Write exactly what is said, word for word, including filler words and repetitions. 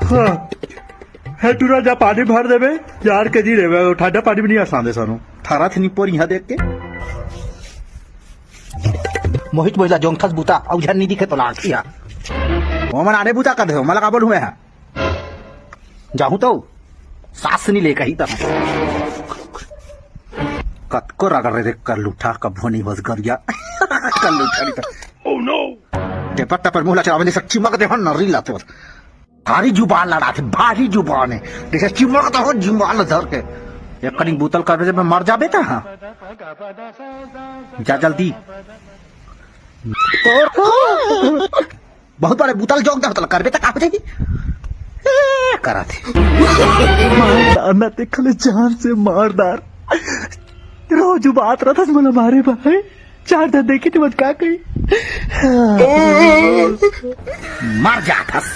हाँ। हे टूरा, जा पानी भर देबे, चार केजी लेबे, ठंडा पानी भी नहीं आसान दे सानू। थारा थे निपोर यहाँ देख के। मोहित मोहिला जोंगथस बूता, अउ झन नहीं दिखे तो लाठी हा। ओमन आने बूता कर दे, मला का बोलूं मैं हा? जाहूं तो सास नहीं ले कही तब। कतको रगड़ रे कर लूठा, कभो नहीं बस गरिया। कर लूठा नहीं तो। Oh no! टेपर टपर मुंह ला चलावे, सच्ची मग दे हन नरी ला तोर। भारी जुबान लड़ाथे, भारी जुबान है। जैसे चिमकता हो जुबान धर के। एक कनिक बोतल कर दे, मर जाबे त, हाँ। जा जल्दी। बहुत बड़े बोतल जोक दे, बोतल करबे त का हो जाही? ए, करा थे। मारदार ना देखले जान से मारदार। रोज बात रहता मोला मारे भाई। चार धन देखे तो मत का कही। मर जाथस।